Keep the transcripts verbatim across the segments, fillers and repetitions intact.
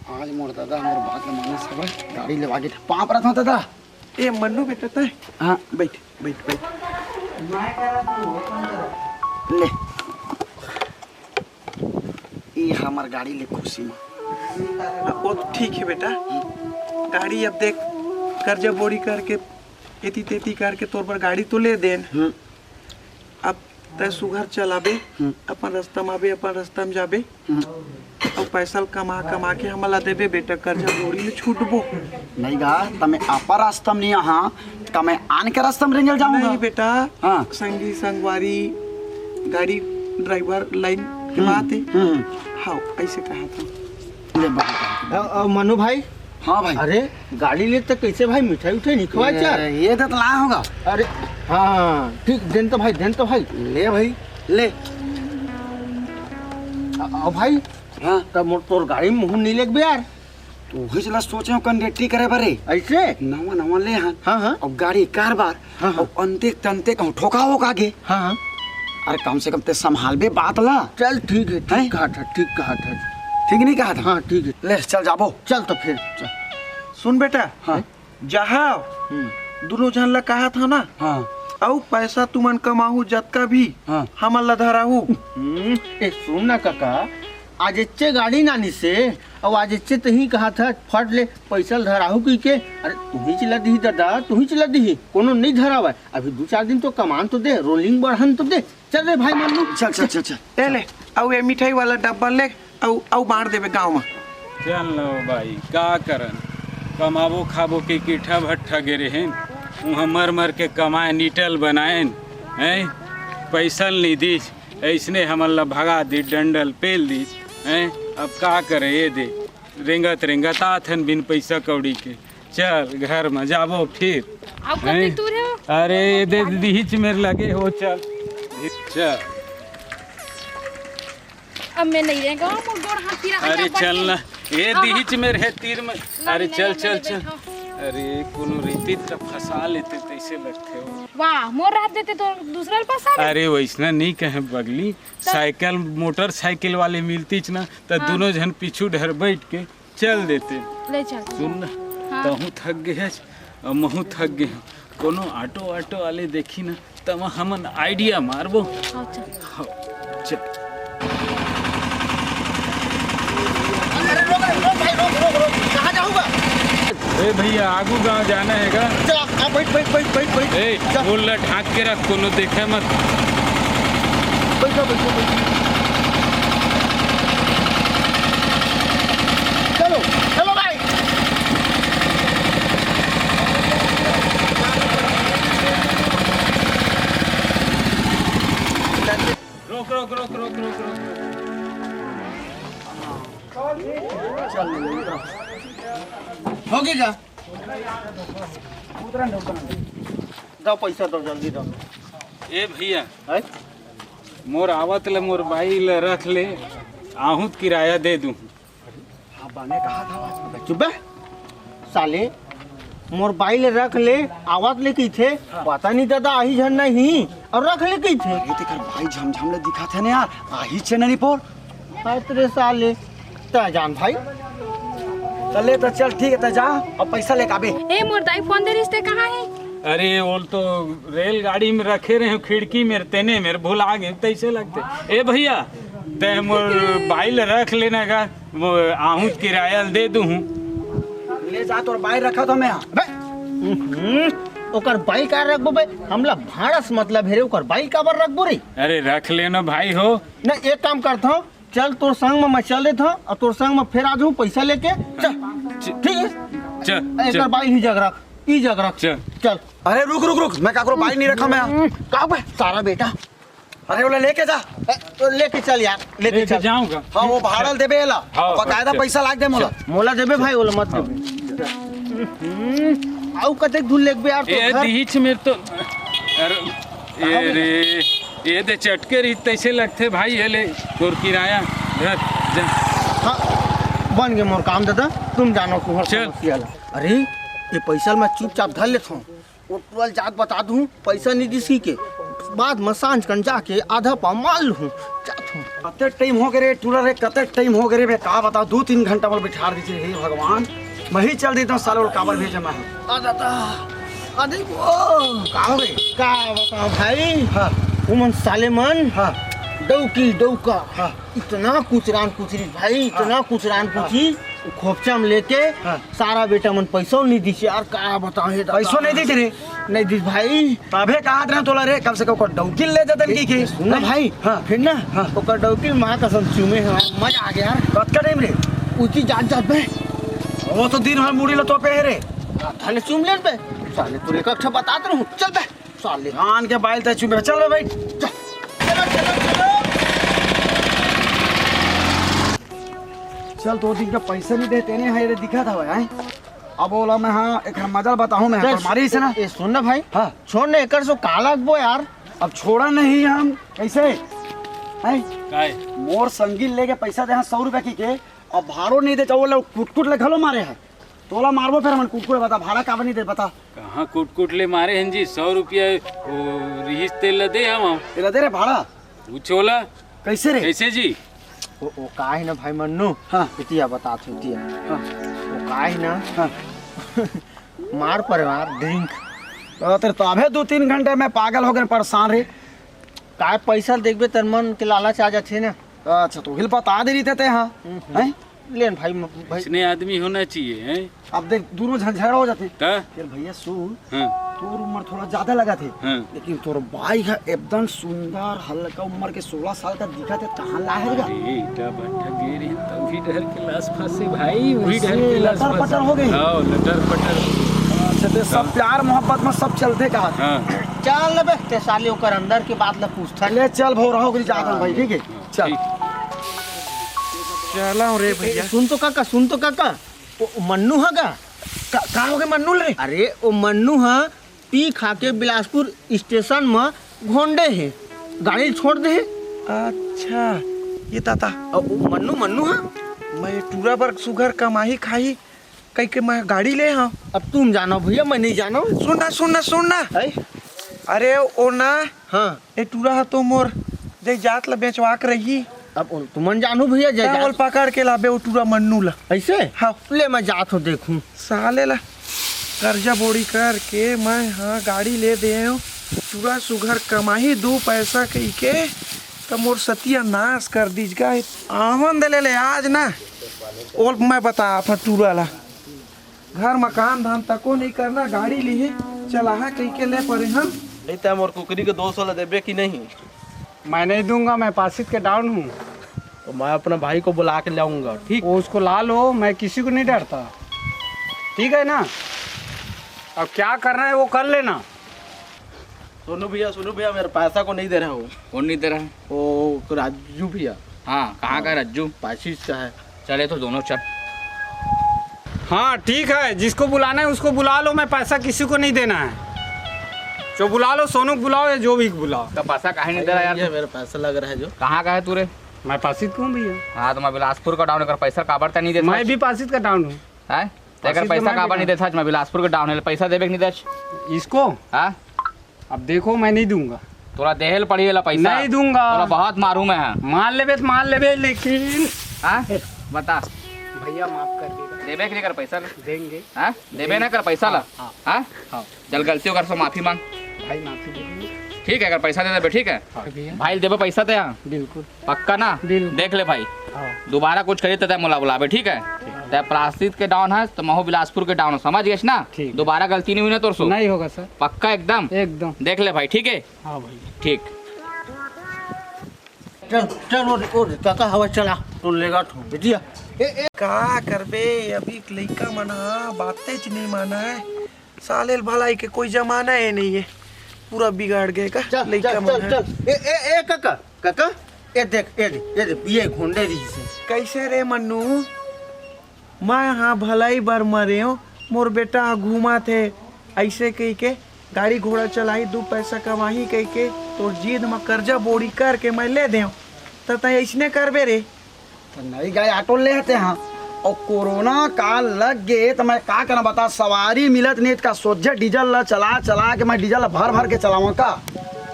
आज मोर दादा मोर बात ल मानिस हवय, गाड़ी लेवा के पाँव परत हंव दादा। ए मन्नू बेटा, तैं हाँ। बइठ, बइठ, बइठ। ले, ये हमर गाड़ी ले खुशी म। अब वो तो ठीक हे बेटा, गाड़ी अब देख, कर्जा बोड़ी करके, एती तेती करके तोर बर गाड़ी तो ले देन। हम्म। अब तैं सुघर चलाबे, हम्म। अपन रस्ता म आबे, अपन रस्ता म जाबे। हम्म। अउ पैसा ल कमा कमा के हमला देबे बेटा, कर्जा बोड़ी ले छूटबो। नहीं गा, त मैं अपन रस्ता म नहीं आहा, त मैं आन के रस्ता म रेंगल जाहूं। नहीं बेटा, हाँ। संगी संगवारी, गाड़ी ड्राइवर लाइन के हम्म, बात हे। हम्म। हाँ, अइसे कहा था। ले बाबू। अ, अ, मनु भाई, हाँ भाई। अरे, गाड़ी ले त कइसे भाई मिठाई उठाई नहीं खवाए यार? ये तो ला होगा। अरे, हाँ, ठीक, देन तो भाई, देन तो भाई। ले भाई, ले। अ, अ, भाई, हाँ। तब मोर, तोर गाड़ी में मुहूं नहीं लेगबे यार। तो वही चला सोचे हंव कंडक्टरी करे बर रे। अइसे? नवा नवा ले हन। हाँ, हाँ। अउ गाड़ी कारबार। हाँ, हाँ। अउ अंते तंते कहूं ठोका हो का गे। हाँ, हाँ। अरे कम से कम तैं संभालबे बात ला। चल ठीक हे, ठीक कहा था, ठीक कहा था। ठीक नहीं कहा था? हाँ, ठीक हे। ले चल जाबो। चल तो फिर। चल। सुन बेटा, हाँ। जहाँ हम्म। दुनों झन ला कहा था ना, हाँ। अउ पैसा तुमन कमाहू जतका भी, हाँ। हमन ला धराहू। हम्म, ए सुन ना काका, आज एच्चे गाड़ी नानी से, अउ आज एच्चे तही कहा था, फट ले पैसा ल धराहू कहिके। अरे तुही चला दिही दादा, तुही चला दिही, कोनो नहीं धरावय। अभी दू चार दिन तो कमान तो दे, रोलिंग बढ़न तो दे। चल रे भाई मन्नू। चल, चल, चल, चल। ए ले, अउ ए मिठाई वाला डब्बा ले, अउ, अउ बांट देबे गांव म। चल न भाई, का करन, कमाबो खाबो के किठा भट्ठा गे रेहेन, उहां मर मर के कमाए निटल बनाएन, हैं, पैसा ल नी दीस, अइसने हमन ल भगा दीस, डंडल पेल दीस, हैं, अब का करे, ए दे, रेंगत रेंगत आथन बिन पैसा कौड़ी के। चल घर म जाबो फिर। अउ कते हैं? दूर हे? अरे ये दे दीहिच मेर लगे हो, चल। चल। अब मैं नहीं रहेंगा, मोर गोड़ हाथ पीरा अरे चल ना, ये हाँ, हाँ। दीहिच मेर हे तीर में। नहीं, अरे नहीं, चल, अब मैं चल, नहीं चल। बैठा हूँ। अरे कोनो रीति त फंसा लेते तइसे लगथे हो। वाह, मोर राहत देते तो दूसरा ल फंसा दे। अरे वइसना नहीं कहे बगली, साइकिल, मोटरसाइकिल वाले मिलतीच ना, त हाँ। दुनों झन पीछू डहर बैठ के चल देते। ले चल। सुन ना, हाँ। तहूँ थक गे हस, अउ महूँ थक गे हूँ। कोनो ऑटो वाटो वाले देखी ना, तब हमन आइडिया मारबो। हाँ, चल। हाँ, चल। अरे, रोक, रोक, रोक भाई, रोक, रोक, रोक। कहाँ जाहू गा? ए भैया, आगू गांव जाना हे गा। चल, आ, बैठ, बैठ, बैठ, बैठ, बैठ। ए, चल। बोल ला ढांक के रख, कोनो देखे मत। बैठो, बैठो, बैठो। चलो, चलो भाई। रोक, रोक, रोक। चल, होगे का? दो पैसा दो, जल्दी दो। ए भैया, हैं? मोर आवत ले मोर बाई ले रख ले, आहूं त किराया दे दूं। हाँ, बने कहा था। चुप बे, साले, मोर बाई ले रख ले, आवत ले कहिथे, हाँ। पता नहीं दादा आही झन नहीं, अउ रख ले कहिथे। ये तेकर बाई झमझम ले दिखा थे ना यार, आही छे नहीं पोर। हाय तेरे साले, तै जान भाई। चल ले तो चल, ठीक हे, तै जा, अब पैसा लेके आबे। ए, मोर दाई फोन दे रिहिस ते, कहाँ हे? अरे, वो तो रेलगाड़ी में रखे रहे, खिड़की में, तेने में भुला गे, तइसे लगथे। ए भैया, तै मोर बाई ल रख लेना गा, वो आहूं त किराया ल दे दूहूं। ले जा, तोर बाई रखा था मैं। अबे, हम्म, ओकर बाई का रखबो बे? हमला भाड़ा से मतलब हे रे, ओकर बाई काबर रखबो रे? अरे, रख लेना भाई हो। ना, एक काम करता हूँ, चल तोर संग में मैं चल देता हूँ अउ तोर संग में फेर आ जाहूँ पैसा लेके। चल, च-, ठीक हे? चल, एकर चल। बाई ही जग रख, ई जग रख। चल। चल। अरे रुक, रुक, रुक, मैं काकरो बाई नहीं रखा मैं। हम्म, का बे, सारा बेटा। अरे ओला लेके जा। ए, तो लेके चल यार, लेके लेके चल। जाऊंगा। हाँ, वो भाड़ा ल देबे एला। हाँ, बकायदा चल। पैसा लाग दे मोला। मोला देबे भाई, ओला मत देबे। हम्म, अउ कतेक दूर लेगबे यार, तो ए घर? दीहिच मेर तो, अरे, ए रे, ए दे चटके रही, तइसे लगथे भाई, ए ले, तोर किराया, घर, जा। हाँ, बन गे मोर काम दादा, तुम जानो तुम्हार चल। समस्या ला। अरे, ये पैसा ल मैं चुपचाप धर लेथों। वो टोल जाके बता दूँ, पैसा नहीं दिस कहिके। बाद में सांझ कन जाके आधा पाव मार लूँ। जात हूँ। कते टाइम हो गे रे टूरा रे, कते टाइम हो गे रे, मैं का बताओ, दू तीन घंटा बर बिठा दीजिए, हे भगवान, मैं ही चल देता हूँ साले, काबर भेजे मैं। आ दादा, आ देखो। का हो गई? का बताओ भाई? हाँ। उमन साले मन हाँ। डौकी डौका। हाँ। इतना कुचरान कुचरी भाई, इतना हाँ। कुचरान हाँ। कुचरी, खोपचा में लेके हाँ। सारा बेटा मन पैसा नहीं दीस यार, का बताओ हे दादा। पैसा नहीं दीस रे? नहीं दीस भाई। तभे कहा रहे तोला रे, कम से कम ओकर डौकी ले जाते की के। सुन ना भाई, हाँ। फिर ना हाँ। ओकर डौकी माँ कसम चूमे हे, मजा आ गया यार। कतका टाइम रे? उसी जात जात बे। वो तो दिन भर मुड़ी ला तोपे हे रे। थाने चूम ले बे। साले तू एक अच्छा बता दे रहूं। चल बे। साले। धान के बाइल तय चुपे चल बे भाई। चल। चलो, चलो, चलो। चल, दो दिन का पैसा नहीं देते ने, हाँ, ये दिखा था भाई, हैं? अब बोला मैं, हाँ, एक मजा बताऊं मैं, चल, पर मारी से ना। ए, सुन ना भाई। हाँ। छोड़ ना, एकर से का लगबो यार। अब छोड़ा नहीं हम, कैसे? हैं? काय? मोर संगीन लेके पैसा दे, हाँ, सौ रुपया की के, अब भाड़ो नहीं दे, चाहो कुट कुट ले घलो मारे हैं। तोला मारबो फेर हमन कुट कुट, बता, भाड़ा काबर नहीं दे, बता। कहाँ कुट कुट ले मारे हन जी? सौ रुपया वो रिहिस तेल ला दे हवं। तेला दे रे भाड़ा। वो चोला। कैसे रे? कैसे जी? ओ, ओ का हे ना भाई मन्नू? हाँ। इतिया बतात हूँ, इतिया। हाँ। ओ का हे ना? हाँ। मार परिवार, drink। अ, तेरे तो अबे दू तीन घंटे में पागल हो गए, परेशान रे। काय पैसा देखबे, तन मन के लालच आ जाथे ना। अच्छा, तो हिल बता दे रही थे, हाँ। हम्म। हैं? लेन भाई, म-, भाई। इसने आदमी होना चाहिए, हैं? अब देख, दोनों झंझगड़ा हो जाते। त? फिर भैया सुन, हाँ। तोर उम्र थोड़ा ज्यादा लगा थे, हाँ। लेकिन तोर भाई है एकदम सुंदर, हल्का उम्र के, सोलह साल का दिखा थे, कहाँ ला है गा? अरे, ईटा भट्ठा गिर रही, तभी डर के लाश फंसे भाई, वही डर के लाश लटर फंसे। पटर हो गई। हाँ, लटर पटर। अच्छा, ते सब हाँ। प्यार मोहब्बत में सब चलते का? हाँ। चल बे, ते साले ओकर अंदर की बात ला पूछता। ले चल, भोरा हो गई, जाता हूँ भाई, ठीक है? चल। ठीक। चला रे ए, ए, भैया। सुन तो काका, सुन तो काका, ओ, ओ मन्नू ह गा? का, का हो गए मन्नू ले? अरे, ओ मन्नू ह पी खा के बिलासपुर स्टेशन म घोंडे हे, गाड़ी छोड़ दे हे। अच्छा, ये दादा। अ, ओ मन्नू, मन्नू ह? मैं टूरा बर सुघर कमाही खाही कहिके मैं गाड़ी ले हव। अब तुम जानो भैया, मैं नहीं जानो। सुन ना, सुन ना, सुन ना। हैं? अरे ओ ना, हाँ। ए टूरा ह तो मोर दे जात ल बेचवा के रही। अब ओ तुमन जानू भैया, जे तैं जात ओल पकड़ के लाबे ओ टूरा मन्नू ल। ऐसे? हाँ। ले मैं जात हूँ देखूँ। साले ला कर्जा बोड़ी करके मैं हाँ गाड़ी ले दे हव। टूरा सुघर कमाही दू पैसा कहिके त मोर सतियानास कर दीस गा। आवन दे ले, ले आज ना। ओल मैं बतात हव टूरा ला। घर म काम धाम तको नहीं करना, गाड़ी लिही चलाहा कहिके ले परे हन। नहीं त मोर कुकरी के दो सौ ला देबे कि नहीं? मैं नहीं दूंगा, मैं पासित के डाउन हूँ। तो मैं अपना भाई को बुला के लाऊंगा, ठीक? वो उसको ला लो, मैं किसी को नहीं डरता, ठीक है ना? अब क्या करना है वो कर लेना। सोनू भैया, सोनू भैया, मेरे पैसा को नहीं दे रहा हो। कौन नहीं दे रहा है? वो राजू भैया। हाँ, कहाँ का है राजू? पासित का है। चले तो दोनों चल। हाँ ठीक है, जिसको बुलाना है उसको बुला लो, मैं पैसा किसी को नहीं देना है। जो बुला लो, सोनू को बुलाओ या जो भी बुलाओ। तो पैसा काहे नहीं दे रहा यार ये तू? मेरा पैसा लग रहा है जो। कहाँ का है तू रे? मैं पासित का हूँ भैया। हाँ, तो मैं बिलासपुर का डाउन, एकर पैसा काबर तैं नहीं देता? मैं भी पासित का डाउन हूँ। हैं? तो एकर पासित तो पैसा मैं काबर भी नहीं देता? मैं बिलासपुर का डाउन है, पैसा देबे कि नहीं देता? इसको? हाँ? अब देखो, मैं नहीं दूंगा। तोला देहे ल पड़ही एला पैसा। नहीं दूंगा। तोला बहुत मारू मैं, हाँ। मार लेबे त मार लेबे, लेकिन हाँ? बता। भैया, माफ कर दे। देबे कि नहीं कर पैसा ला? देंगे। हाँ? देबे ना कर पैसा ला? हाँ, हाँ। हाँ? हाँ। चल, गलती हो कर से माफी मांग। भाई, माफी दे दो। ठीक है, अगर पैसा दे देबे, ठीक है? हाँ। भैया। भाई ल देबे पैसा तैं, हाँ? बिल्कुल। पक्का ना? बिल्कुल। देख ले भाई, हाँ। दोबारा कुछ करी त तैं मोला बुलाबे, ठीक है? ठीक। तैं पासित के डाउन हस, त महूँ बिलासपुर के डाउन हूँ, समझ गेस ना? ठीक। दोबारा गलती नहीं होही ना तोर से? नहीं होगा सर। पक्का एकदम? एकदम। देख ले भाई, ठीक है? हाँ भाई। ठीक। चल, चल, ओ, ओ, काका, हवा चला, तो लेगा ठो, बिटिया। ए, ए। का करबे, अभी लइका मन ह बातेच नहीं मानय। साले ल भलाई के कोई जमाना ए नहीं है, पूरा बिगाड़ गए का चल, लइका चल, मन चल, ह। चल। ए, ए, ए, काका, काका, ए देख, ए देख, ए देख, ये घोंडे रहिस हे। कैसे रे मन्नू? मैं हाँ भलाई बर मरे हो, मोर बेटा ह घूमत हे, ऐसे कही के गाड़ी घोड़ा चलाही, दू पैसा कमाही कही के तोर जिद म कर्जा बोड़ी करके मैं ले देव, त तैं ऐसने करबे रे? त नई गाय ऑटो ले आते हाँ। अउ कोरोना काल लग गे त मैं का करना बता, सवारी मिलत नहीं त का सोझे डीजल ला चला चला के मैं डीजल ला भर भर के चलावां का?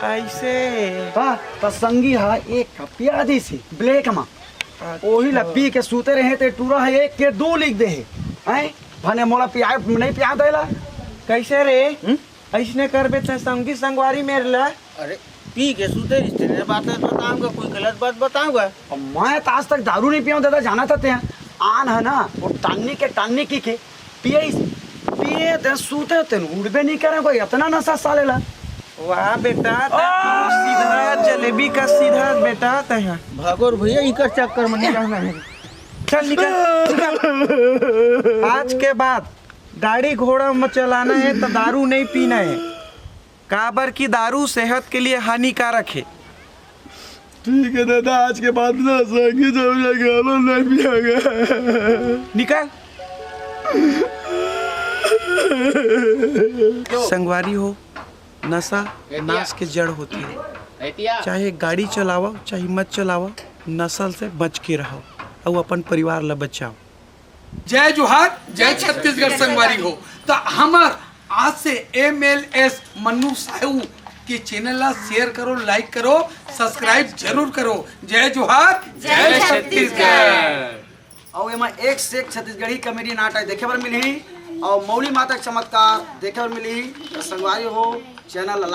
ऐसे। हाँ, त संगी हा एक ठा पिया दिस हे ब्लैक मा। अच्छा। ओही ला पी के सूते रहे ते टूरा हा एक के दू लिख दे हे। हैं? भने मोला पिया, नहीं पिया देला। कैसे रे? हम्म? ऐसने करबे त संगी संगवारी मेर ला। अरे, पी के सूते रिहिस तेने बात बताऊंगा, कोई गलत बात बताऊंगा? अब मैं तो आज तक दारू नहीं पिया हूँ दादा, जाना था ते। आन है ना, वो टान्नी के, टान्नी की के पिए, पिए ते सूते ते उठबे नहीं करे, कोई इतना नशा साले ला। वाह बेटा, तू सीधा जलेबी का सीधा बेटा तय है। भागो रे भैया, इकर चक्कर में नहीं रहना है। चल निकल, निकल। आज के बाद गाड़ी घोड़ा में चलाना है तो दारू नहीं पीना है, काबर की दारू सेहत के लिए हानिकारक है। ठीक है दादा, आज के बाद ना संगी जब जाके हम नहीं पिएगा। निकल। संगवारी हो, नशा नाश के जड़ होती है। चाहे गाड़ी चलावा, चाहे मत चलावा, नशा से बच के रहो और अपन परिवार ला बचाओ। जय जोहार, जय छत्तीसगढ़ संगवारी हो। तो हमर आज से एमएलएस मन्नू साहू के चैनल ला शेयर करो, लाइक करो, सब्सक्राइब जरूर करो। जय जोहार, जय छत्तीसगढ़। और एमा एक से एक छत्तीसगढ़ी कॉमेडी नाटक देखे बर मिलही और मौली माता के चमत्कार देखे बर मिलही। तो संगवारी हो, चैनल ला